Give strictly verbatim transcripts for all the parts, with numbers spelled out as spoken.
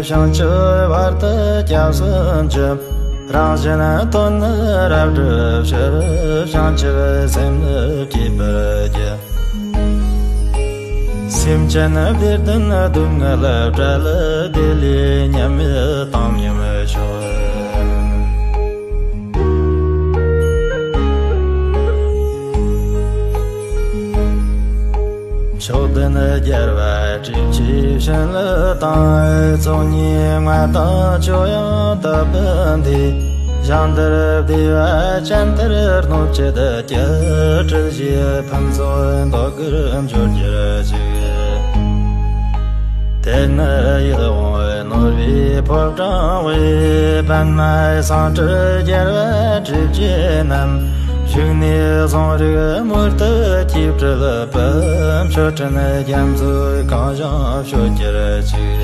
བྱང་ཆུབ་བར་དུ་སྐྱབས་སུ་མཆི། རང་གཞན་དོན་ནི་རབ་བསྒྲུབ་ཕྱིར། བྱང་ཆུབ་སེམས་ནི་བསྐྱེད་པར་བགྱི། སེམས་ཅན་བདེ་ལྡན་སྡུག་བསྔལ་བྲལ། བདེ་ལེགས་མཉམ་མེད་བཏང་སྙོམས་ཤོག། མཆོག་ལྡན་རྒྱལ་བ་སྲས་ཀྱི་བྱིན་རླབས་དང་། ཚོགས་གཉིས་མངའ་བདག་ཁྱོད་ཡང་དག་པར་འདུད། ཞིང་དེར་བདེ་བ་ཅན་དེར་སྣོད་བཅུད་སྐྱེ། སྲིད་ཞིའི་ཕུན་ཚོགས་འདོད་དགུར་འབྱོར་གྱུར་ཅིག། དེར་ནི་ཡིད་འོང་ནོར་བུའི་ཕོ་བྲང་བའི། པདྨ་སེང་ཁྲི་རྒྱལ་བ་སྲས་བཅས་རྣམས། བཞུགས་གནས་གསུང་རིགས་མུར་དུ་སྐྱེས་གྲུབ་པ། མཆོད་སྤྲིན་རྒྱ་མཚོའི་གང་བཞིན་སྤྱོད་གྱུར་ཅིག།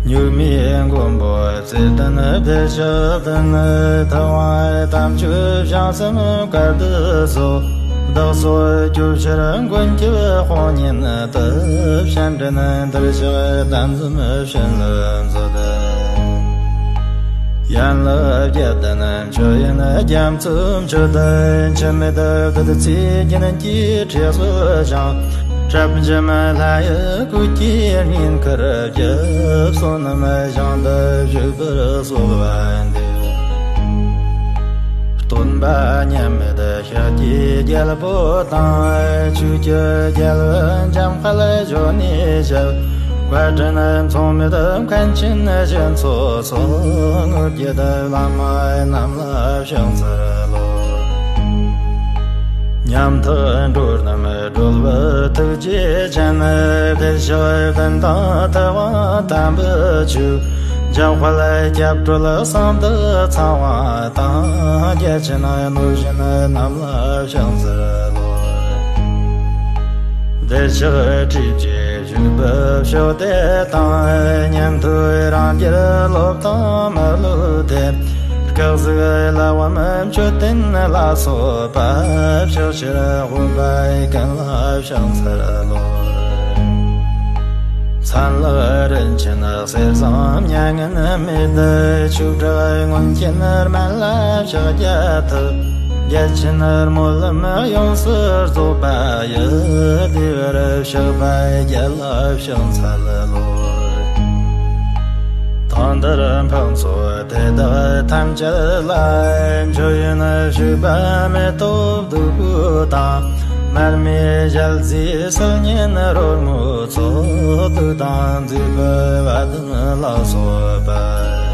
གཉུག་མའི་མགོན་པོ་བརྩེ་ལྡན་བདེ་གཤེགས་ལྡན། ཐུབ་དབང་དམ་ཆོས་ཞིང་གསུམ་བཀའ་བརྒྱུད་སོགས། བདག་སོགས་སྐྱོབ་ཕྱིར་མགོན་སྐྱབས་དཔུང་གཉེན་དུ། སྤྱན་འདྲེན་འདིར་གཤེགས་བདག་འཛུམ་བྱིན་རླབས་མཛོད། ཡན་ལག་བརྒྱད་ལྡན་མཆོད་ཡོན་རྒྱ་མཚོའི་མཆོད། འཆི་མེད་བདུད་རྩིའི་རྒྱན་གྱིས་ཁྲིགས་སུ་བཞེངས། དྲག་འཇམ་ལྷ་ཡི་སྐུ་སྐྱེ་སྙིང་ཁར་བཞུགས། བསོད་ནམས་ཞིང་དུ་བཞུགས་པར་གསོལ་བ་འདེབས། སྟོན་པ་མཉམ་མེད་ཤཱཀྱའི་རྒྱལ་པོ་དང་། ཆོས་ཀྱི་རྒྱལ་པོ་འཇམ་དཔལ་གཞོན་ནུའི་ཞབས། བཀའ་དྲིན་མཚུངས་མེད་མཁན་ཆེན་གཞན་ཚོགས་སོགས། དངོས་བརྒྱད་བླ་མ་རྣམས་ལ་ཕྱག་འཚལ་ལོ། ཉམ་ཐག་འགྲོ་རྣམས་སྒྲོལ་བའི་ཐུགས་རྗེ་ཅན། བདེ་གཤེགས་བདེན་དང་ཐུབ་དབང་དམ་པའི་ཆོས། འཇམ་དཔལ་སྐྱབས་གྲོལ་གསང་བདག་ཚངས་དབང་དང་། རྒྱལ་ཆེན་གནོད་སྦྱིན་རྣམས་ལ་ཕྱག་འཚལ་ལོ། བདེ་གཤེགས་ཁྲིད་ཀྱི་བཞུགས་པའི་ཕྱོགས་དེ་དང་། ཉན་ཐོས་རང་རྒྱལ་སློབ་དང་མི་སློབ་དེ། སྐུ་གཟུགས་ལ་བམ་མཆོད་རྟེན་ལ་སོགས་པ། ཕྱག་ཕྱིར་དབུས་པའི་ཀུན་ལ་ཕྱག་འཚལ་ལོ། མཚན་ལ་རིན་ཆེན་གསེར་ཟངས་མྱ་ངན་མེད། ཆོས་གྲགས་མངོན་མཁྱེན་སྨན་བླ་ཕྱག་རྒྱ་ཐུབ། རྒྱལ་ཆེན་སྨོན་ལམ་ཡོངས་སུ་རྫོགས་པ་ཡི། བདེ་བར་གཤེགས་པ་རྒྱལ་ལ་ཕྱག་འཚལ་ལོ། ཐང་འདིར་འཕགས་ཚོགས་དེ་དག་ཐམས་ཅད་ལ། མཆོད་ཡོན་བཞུགས་པ་མེ་ཏོག་བདུག་སྤོས་དང་། མར་མེ་ཞལ་ཟས་སིལ་སྙན་རོལ་མོའི་ཚོགས། བདུད་དང་མཛེས་པའི་བ་དན་ལ་སོགས་པ།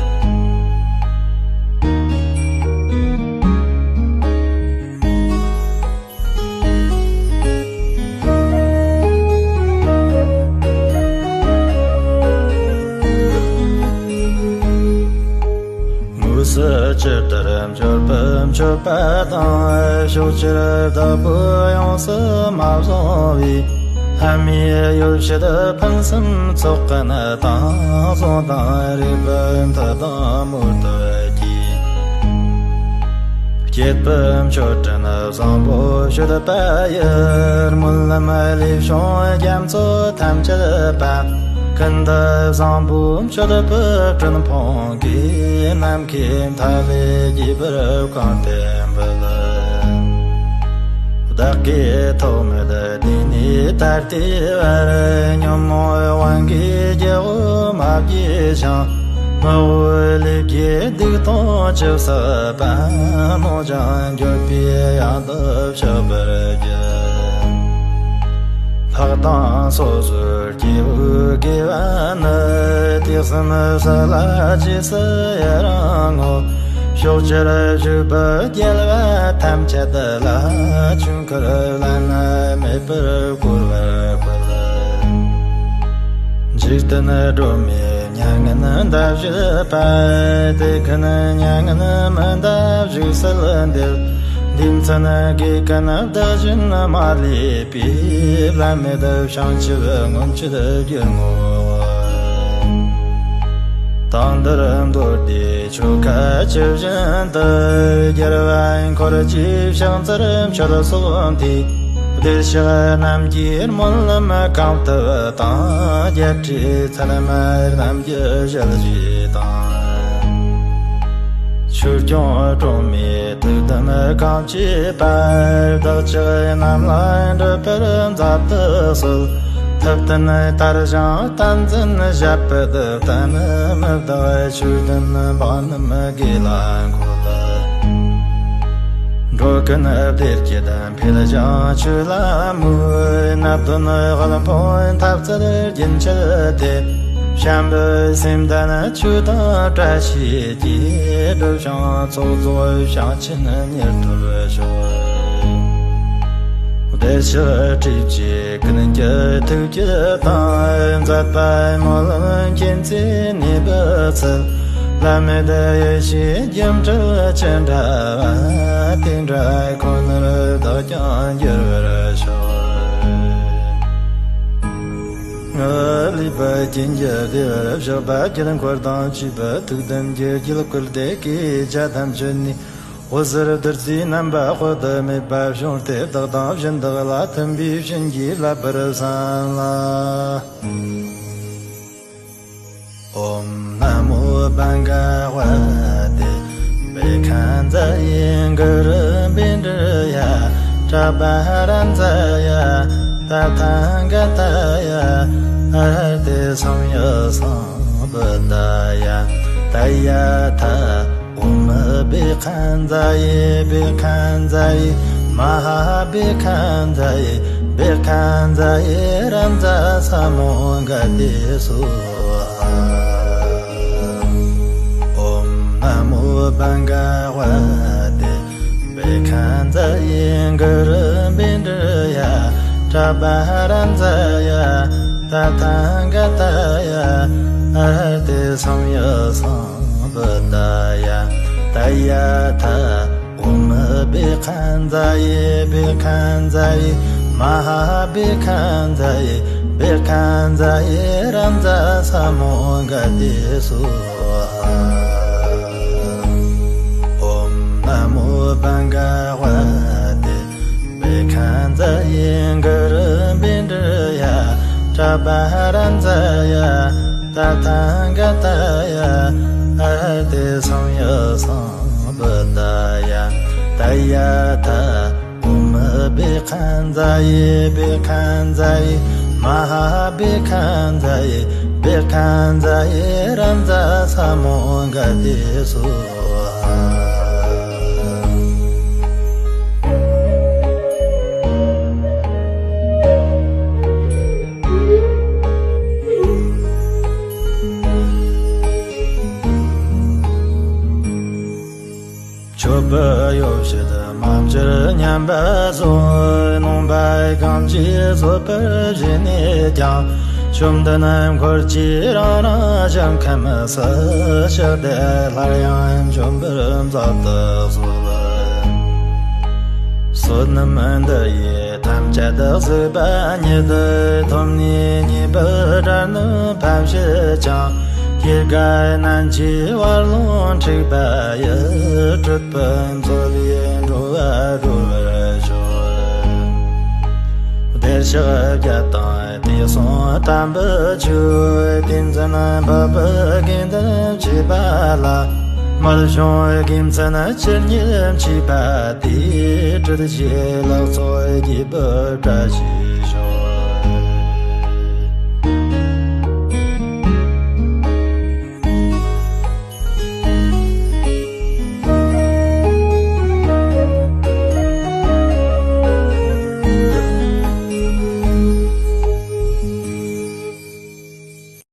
དངོས་སུ་ཇི་ལྟར་འབྱོར་པའི་མཆོད་པ་དང་། ཕྱོགས་བཅུར་བདག་པོས་ཡོངས་སུ་མ་བཟུང་བའི། ལྷ་མིའི་ཡུལ་ཕྱེད་ཕུན་སུམ་ཚོགས་ཀུན་དང་། གསུང་དང་རིགས་པའི་མཐུ་དང་མུ་སྟེགས་ཀྱིས། བསྐྱེད་པའི་མཆོད་སྤྲིན་བཟང་པོ་སྤྱོད་པ་ཡི། སྨོན་ལམ་ལས་བྱུང་རྒྱ་མཚོ་ཐམས་ཅད་པ། ཀུན་ཏུ་བཟང་པོའི་མཆོད་པའི་སྤྲིན་ཕུང་གིས། ནམ་མཁའི་མཐའ་ཀླས་རྒྱས་པར་བཀང་སྟེ་འབུལ། བདག་གིས་ཐོགས་མེད་བསྡུས་ནས་ད་ལྟའི་བར། ཉོན་མོངས་དབང་གིས་རྒྱལ་པོ་མ་བརྒྱུད་ཅིང་། མི་འོས་ལས་བརྒྱུད་སྡིག་ལྟུང་ཅི་བསགས་པ། རྨོངས་ཀྱང་འགྱོད་པས་ཡང་དག་བཤགས་པར་བགྱི། ལྷག་དང་སོ་སོའི་སྐྱེ་བོའི་དགེ་བ་ནི། དུས་གསུམ་སྲིད་ལ་རྗེས་སུ་ཡི་རང་ངོ་། ཕྱོགས་བཅུར་བཞུགས་པའི་རྒྱལ་བ་ཐམས་ཅད་ལ། ཆོས་འཁོར་བླ་ན་མེད་པར་བསྐོར་བར་བསྐུལ། འཇིག་རྟེན་སྒྲོན་མེ་མྱ་ངན་འདའ་བཞུད་པ། དེ་ཀུན་མྱ་ངན་མི་འདའ་བཞུགས་གསལ་འདེབས། འདི་མཚན་དགེ་ཀུན་བདག་གཞན་མ་ལུས་པའི། བླ་མེད་བྱང་ཆུབ་སྔོན་ཆད་བརྗོད་ངོ་། དེང་འདིར་མདོ་སྡེའི་ཆོ་ག་ཇི་བཞིན་དུ། རྒྱལ་བ་འཁོར་བཅས་ཕྱག་འཚལ་མཆོད་ཚོགས་འདུས། གཏེར་ཞགས་རྣམས་ཀྱི་སྨོན་ལམ་གང་བཏབ་དང་། བརྒྱད་ཁྲིའི་ཚད་མ་རྣམས་ཀྱི་ཞལ་བཞེས་དང་། ཆོས་སྐྱོང་སྒྲོལ་མའི་ཐུགས་དམ་གང་བགྱིས་པ། བདག་ཅག་རྣམས་ལ་འགྲུབ་པར་མཛད་དུ་གསོལ། ཐུབ་བསྟན་དར་ཞིང་བསྟན་འཛིན་ཞབས་པད་བརྟན། མི་བདག་ཆོས་ལྡན་འབངས་རྣམས་དགེ་ལ་འཁོད། འགྲོ་ཀུན་བདེ་སྐྱིད་འཕེལ་ཞིང་ཆོས་ལ་མོས། སྣ་བདུན་དབུལ་ཕོངས་འཐབ་རྩོད་རྒྱུན་ཆད་དེ། བྱམས་པའི་སེམས་ལྡན་ཆོས་དང་བཀྲ་ཤིས་ཀྱིས། བསྒྲུབས་ཤིང་ཚོགས་རྫོགས་ཞིང་ཆེན་མྱུར་ཐོབ་ཤོག། བདེ་གཤེགས་སྤྲུལ་པའི་ཀུན་གྱི་ཐུགས་བསྐྱེད་དང་། མཛད་པའི་སྨོན་ལམ་མཁྱེན་བརྩེ་ནུས་པའི་ཚུལ། བླ་མེད་ཡེ་ཤེས་སྒྱུ་འཕྲུལ་ཅི་འདྲ་བ། དེ་འདྲ་ཁོ་ནར་བདག་ཀྱང་འགྱུར་བར་ཤོག། ལུས་པ་ཅན་གྱི་བདེ་བར་གཤེགས་པ་དཀྱིལ་འཁོར་དང་བཅས་པའི་ཐུགས་དམ་གྱི་དཀྱིལ་འཁོར་དེ་གའི་རྒྱ་ཐམས་ཅད་ནས་འོད་ཟེར་བདུད་རྩིའི་རྣམ་པ་དཔག་ཏུ་མེད་པ་བྱུང་སྟེ། བདག་དང་སྦྱིན་བདག་ལ་མཐུན་པའི་བྱིན་གྱིས་བརླབ་པར་བསམ་ལ། ཨོཾ་ན་མོ་བྷ་ག་ཝ་ཏེ། བེ་ཁ་ཛ་ཡེ་གུ་རུ་བེ་ཌཱ་ཡ། ཏ་པ་ཧ་ར་ཛ་ཡ། ཏ་ཐཱ་ག་ཏ་ཡ། ཨར་ཏེ་སམ་ཡོ་སམ་བུདྡྷ་ཡ། ཏ་ཡ་ཐཱ། ཨོཾ་བེ་ཁ་ཛ་ཡེ་བེ་ཁ་ཛ་ཡེ་མ་ཧཱ་བེ་ཁ་ཛ་ཡེ་བེ་ཁ་ཛ་ཡེ་ར་ཛ་ས་མུདྒ་ཏེ་སྭཱ་ཧཱ། ཨོཾ་ན་མོ་བྷ་ག་ཝ་ཏེ། བེ་ཁ་ཛ་ཡེ་གུ་རུ་བེ་ཌཱ་ཡ། ཏ་པ་ཧ་ར་ཛ་ཡ། ཏ་ཐཱ་ག་ཏ་ཡ། ཨར་ཏེ་སམ་ཡོ་སམ་བུདྡྷ་ཡ། ཏ་ཡ་ཐཱ། ཨོཾ་བེ་ཁ་ཛ་ཡེ་བེ་ཁ་ཛ་ཡེ་མ་ཧཱ་བེ་ཁ་ཛ་ཡེ་བེ་ཁ་ཛ་ཡེ་ར་ཛ་ས་མུདྒ་ཏེ་སྭཱ་ཧཱ། ཨོཾ་ན་མོ་བྷ་ག་ཝ་ཏེ། བེ་ཁ་ཛ་ཡེ་གུ་རུ་བེ་ཌཱ་ཡ། ཏ་པ་ཧ་ར་ཛ་ཡ། ཏ་ཐཱ་ག་ཏ་ཡ། ཨར་ཏེ་སམ་ཡོ་སམ་བུདྡྷ་ཡ། ཏ་ཡ་ཐཱ། ཨོཾ་བེ་ཁ་ཛ་ཡེ་བེ་ཁ་ཛ་ཡེ་མ་ཧཱ་བེ་ཁ་ཛ་ཡེ་བེ་ཁ་ཛ་ཡེ་ར་ཛ་ས་མུདྒ་ཏེ་སྭཱ་ཧཱ། མཆོད་པའི་ཡོ་བྱད་མ་བཅོལ་སྙམ་པ་སོགས། ནོངས་པ་གང་བགྱིས་གསོལ་བར་བྱས་ནས་ཀྱང་། བཅོམ་ལྡན་འཁོར་གྱིས་རང་རང་ཞིང་ཁམས་སུ། ཞི་བདེ་སླར་ཡང་འབྱོན་པར་མཛད་དུ་གསོལ། བསོད་ནམས་འདི་ཡིས་ཐམས་ཅད་གཟིགས་པ་ཉིད། ཐོབ་ནས་ཉེས་པའི་དགྲ་རྣམས་ཕམ་བྱེད་ཅིང་། སྐྱེ་རྒ་ན་འཆིའི་བར་ལོངས་འཁྲུགས་པ་ཡི། སྲིད་པའི་མཚོ་ལས་འགྲོ་བ་སྒྲོལ་བར་ཤོག། བདེ་གཤེགས་བརྒྱད་དང་དུས་གསུམ་དམ་པའི་ཆོས། ཏིང་འཛིན་འཕགས་པའི་དགེ་འདུན་བཅས་པ་ལ། དམར་ཆུང་དགེ་མཚན་ཇི་སྙེད་མཆིས་པ་དེས། བཀྲ་ཤིས་ལེགས་ཚོགས་རྒྱས་པར་བཀྲ་ཤིས་